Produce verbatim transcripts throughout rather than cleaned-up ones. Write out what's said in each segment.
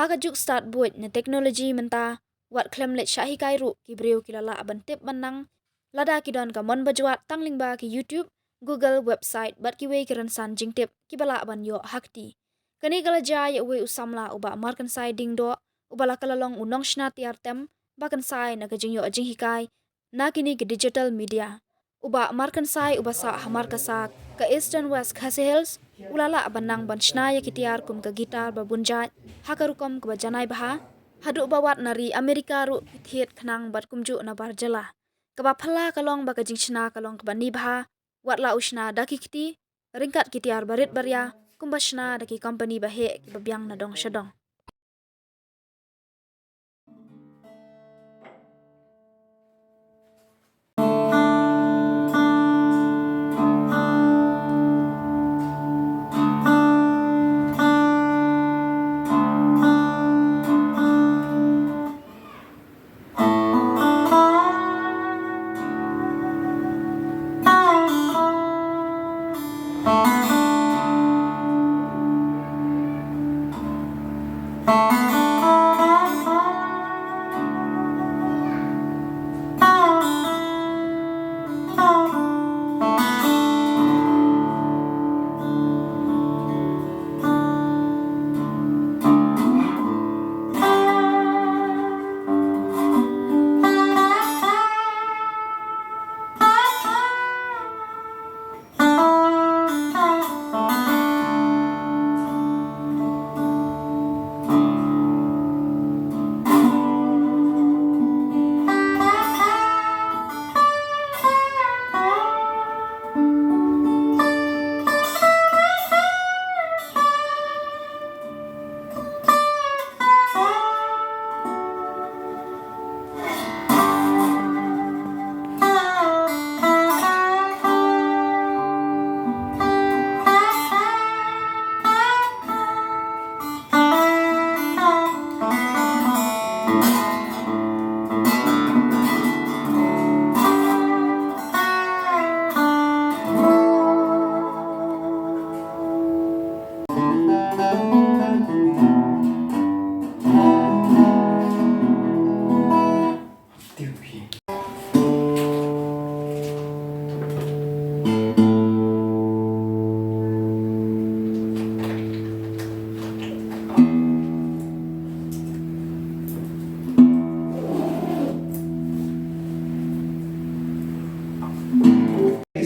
Ka juk stad buit na technology mynta, wat khlem leit shah hikai ruh ki briew ki la lah ban tip ban nang, lada ki don ka mon ba jwat tang lyngba ki YouTube, Google, website bad kiwei ki rynsan jingtip kiba lah ban ïoh ha kti. Kane ka la jia ïa uwei u samla u Bah Markensai Diengdoh, uba la ka la long u nongshna tiar tem ba kynsai na ka jingïoh jinghikai na kine ki digital media. U Bah Markensai uba sah ha Markasa ka Eastern West Khasi Hills, u la lah ban nang ban shna ïa ki tiar kum ka guitar ba bun jait ha ka rukom kaba janai bha, haduh ba wat na ri Amerika ruh ki thied khnang bad kumjuh na bar jylla. Kaba phylla ka long ba ka jingshna ka long kaba ni bha, wat la u shna da ki kti, ryngkat ki tiar barit baria, kumba shna da ki company ba heh kiba biang na dong sha dong.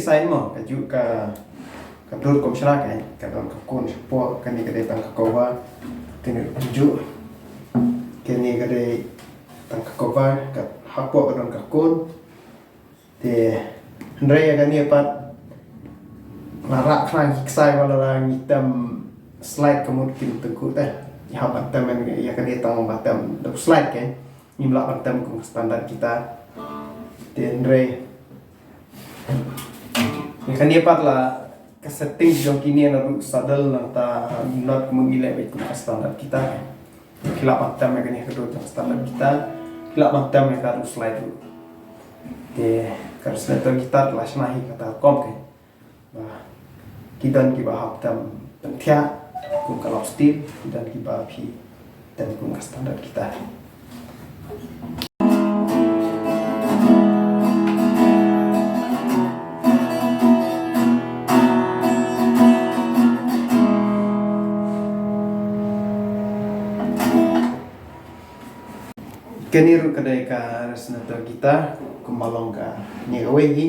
Design mo, ka ju ka, ka dur kum shra ka, ka don ka kun shapoh, kane ka dei tang ka cover, kane ka ju, kane ka dei tang ka cover, ka hapoh ka don ka kun. Te hynrei ïa kane pat la rah khnang ki ksai ba la ngi tem slide ka mut kim tengku te. Ngi hap ban tem ïa kane tang ba tem da slide ke. Ngim lah ban tem kum standard guitar. Te hynrei ïa kane pat la ka setting jong kine na ruh saddle nangta not mung ile bad kum standard guitar. Ki lah ban tem ïa kane ka dur jong standard guitar. Ki lah ban tem ïa ka ruh slide ruh. Te ka resonator guitar la shna hi kata ka rukom ke. Ba ki don kiba hap tem pynthiah kum ka lap steel, ki don kiba phi tem kum ka standard guitar. Kane ruh ka dei ka resonator guitar, kumba long kane kawei hi.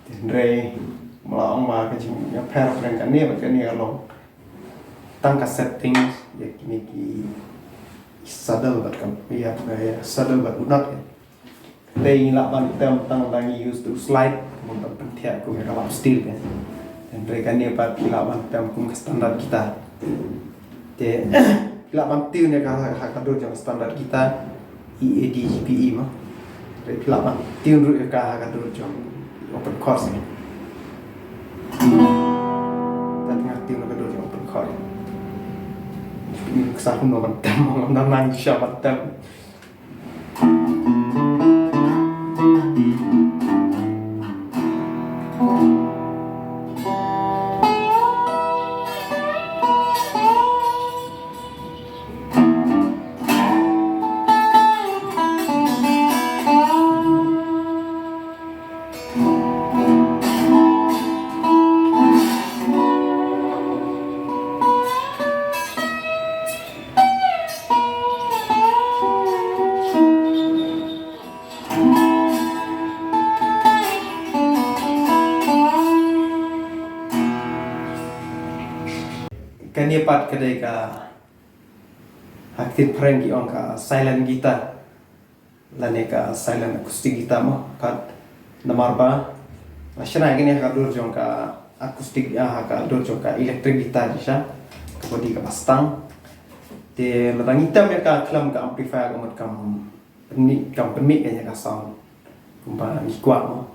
Hynrei, ma la ong ba ka jingïapher pyrshah kane bad kane ka long tang ka settings, ïa kine ki saddle bad ka, ïa, ïa saddle bad u nut, ïa. Te ngi lah ban tem tang da ngi use u slide, ban pynthiah kum ka lap steel, ïa. Hynrei kane pat ngi lah ban tem kum ka standard guitar. Te, phi lah ban tune ïa ka ha, ha ka dur jong standard guitar, E, A, D, G, B, E mo. Te phi lah ban tune ruh ïa ka ha ka dur jong open chords mo. Te nga tune ha ka dur jong open chord. Phi sa kumno ban tem mo, ngam nang shisha ban tem. Kane pat ka dei ka, ha ka ktien phareng ki ong ka silent guitar, lane ka silent acoustic guitar mo, kat namar ba la shna ïa kane ha ka dur jong ka acoustic, ah, ha ka dur jong ka electric guitar shisha, kaba dei kaba stang. Te lada ngi tem ïa ka khlem ka amplifier ka mut kam pynmih, kam pynmih ïa ka sound kumba ngi kwah mo.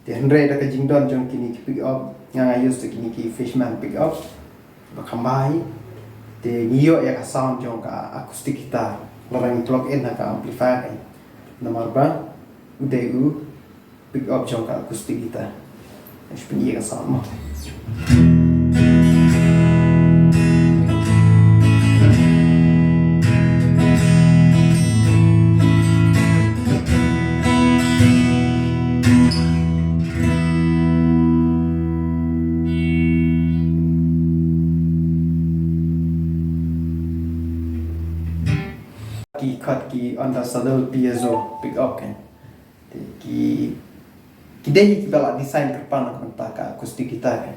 Te hynrei da ka jingdon jong kine ki pick up, nga nga use da kine ki Fishman pick up ba kham bha hi. Te ngi ïoh ïa ka sound jong ka acoustic guitar lada ngi plug in ha ka amplifier ka. Namar ba u dei u pick up jong ka acoustic guitar. Nga shu pynïaid ka sound mo. Ki khot ki under saddle piezo pick up kan. Te ki, ki dei hi kiba la design kyrpang na ka bynta ka acoustic guitar kan.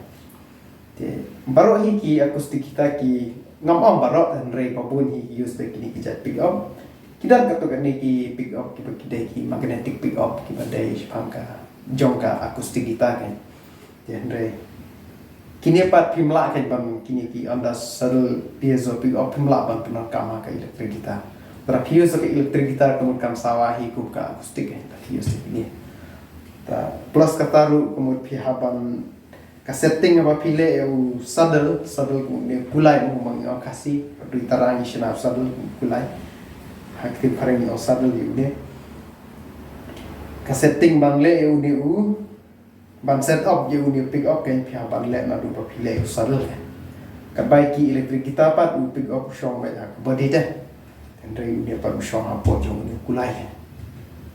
Te baroh hi ki acoustic guitar ki, ngam ong baroh, hynrei ba bun hi ki use da kine ki jait pick up. Ki don katto katne ki pick up kiba ki dei ki magnetic pick up kiba dei shaphang ka jong ka acoustic guitar kan. Te hynrei kine pat phim lah kan ban, kine ki under saddle piezo pick up phim lah ban pyndonkam ha ka electric guitar. Lada phi use ka electric guitar ka mut kam sawa hi kum ka acoustic kan, lada phi use kine. Ta plus kata ruh ka mut phi hap ban, ka setting ba phi leh ïa u saddle, saddle ka mut une u kulai mo, ma ngi ong Khasi, dei tara ngi shna u saddle ka mut kulai. Ha ka ktien phareng ngi ong saddle ïa une. Ka setting ban leh ïa une u, ban set up ïa une u pick up kan phi hap ban leh naduh ba phi leh ïa u saddle kan. Katba ïa ki electric guitar pat u pick up u shong beit ha ka body te. Hynrei une pat u shong hapoh jong une u kulai kan.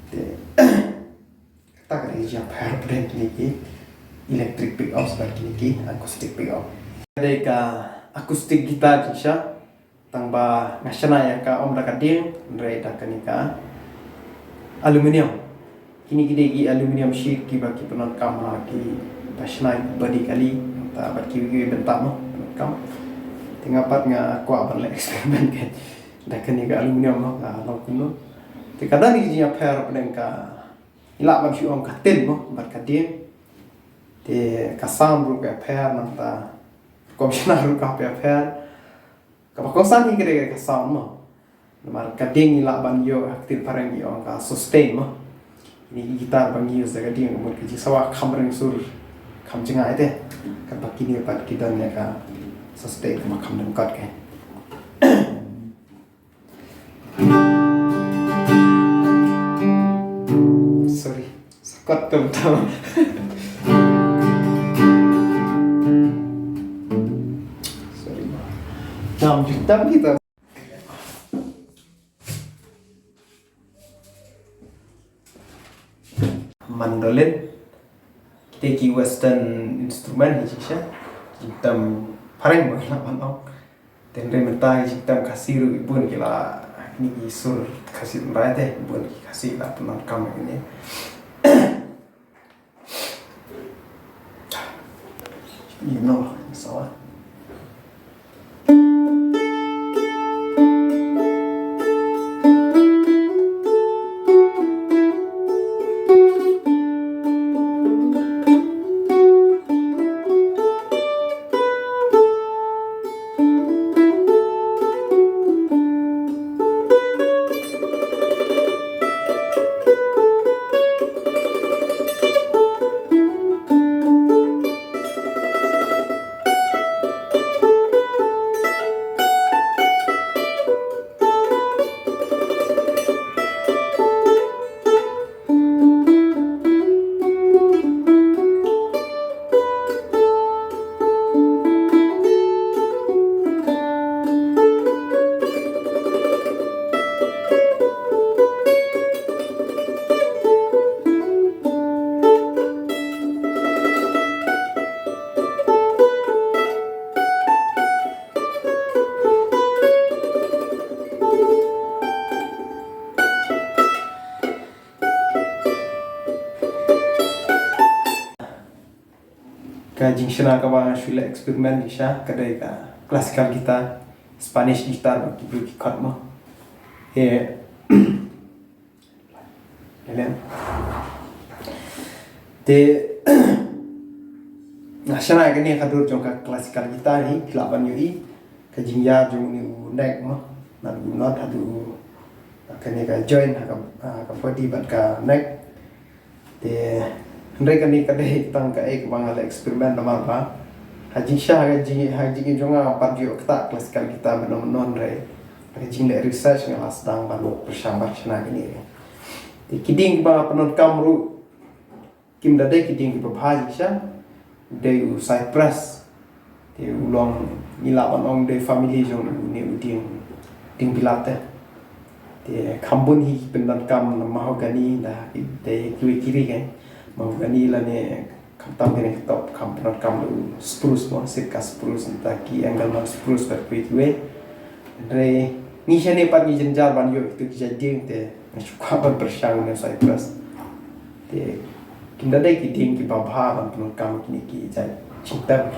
Te kata ka dei ka jingïapher hapdeng kine ki electric pick ups bad kine ki acoustic pick up. Ka dei ka acoustic guitar jingshisha. Tang ba nga shna ïa ka ym da ka dieng, hynrei da kane ka aluminium. Kine ki dei ki aluminium sheet kiba ki pyndonkam ha kiba shna body kali, nangta bad kiwei kiwei bynta mo pyndonkam. Te nga pat nga kwah ban leh experiment kan da kane ka aluminium mo, ka long kumno. Te ka don ka jingïapher hapdeng ka, ngi lah ban shu ong ka tin mo bad ka dieng. Te ka sound ruh ka pher, nangta rukom shna ruh ka pher. Kaba kongsan hi ka dei ka sound mo. Namar ka dieng ngi lah ban ïoh, ha ka ktien phareng ki ong ka sustain mo. Kine ki guitar ba ngi use da ka dieng ka mut ka jingsawa kham ring sur, kham jngai te. Katba kine pat ki don ïa ka sustain kaba kham lyngkot ka. Sorry. Sa kot tum tam. Sorry. Tam tam kita. Mandolin. Kita ki western instrument ni shisha. Kita phareng ba la ban ong. Te hynrei mynta ki jingtem Khasi ruh i bun ki la, kine ki sur Khasi tynrai te, i bun ki Khasi la pyndonkam ïa kine. You know, sawa. Ka jingshna kaba nga shu leh experiment shisha ka dei ka classical guitar, Spanish guitar, bad ki briew ki chord mo. Te, ïa lem. Te, nga shna ïa kane ka dur jong ka classical guitar hi, phi lah ban ïohi ka jingïar jong une u neck mo, naduh u nod haduh kane ka joint ha ka, ha ka body bad ka neck. Te hynrei kane ka dei tang kaei kaba nga la experiment namar ba ha jingshisha, ha jing, ha jingim jong nga ngam pat ïoh kata classical guitar mynno mynno, hynrei ha ka jingleh research nga la sdang ban pyrshang ban shna kine. Te ki dieng kiba nga pyndonkam ruh kim da dei ki dieng kiba bha jingshisha, dei u cypress. Te u long, ngi lah ban ong dei family jong une u dieng, dieng bilat te. Te kham bun hi ki pyndonkam mahogany, da ki dei kiwei ki ri kein, mahogany lane khamtam kine ki top kham pyndonkam u spruce mo, Sitka spruce, nangta ki Engelmann spruce bad kiwei kiwei. Hynrei ngi shane pat ngi jynjar ban ïoh kito ki jait dieng, te nga shu kwah ban pyrshang une u cypress. Te kim da dei ki dieng kiba bha ban pyndonkam kine ki jait jingtem.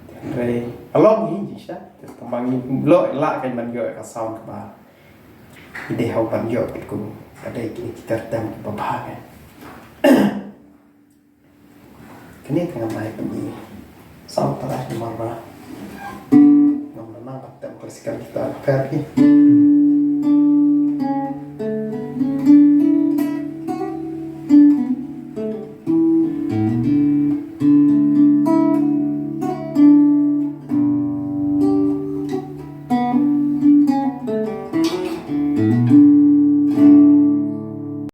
Te hynrei ka long hi jingshisha, te tang ba ngim lah, lah kein ban ïoh ka sound kaba ngi dei hok ban ïoh katkum ka dei kine ki ter tem kiba bha kein. Kane ka ngan ai pyni sound tharai namar ba ngam da nang ban tem classical guitar pher hi.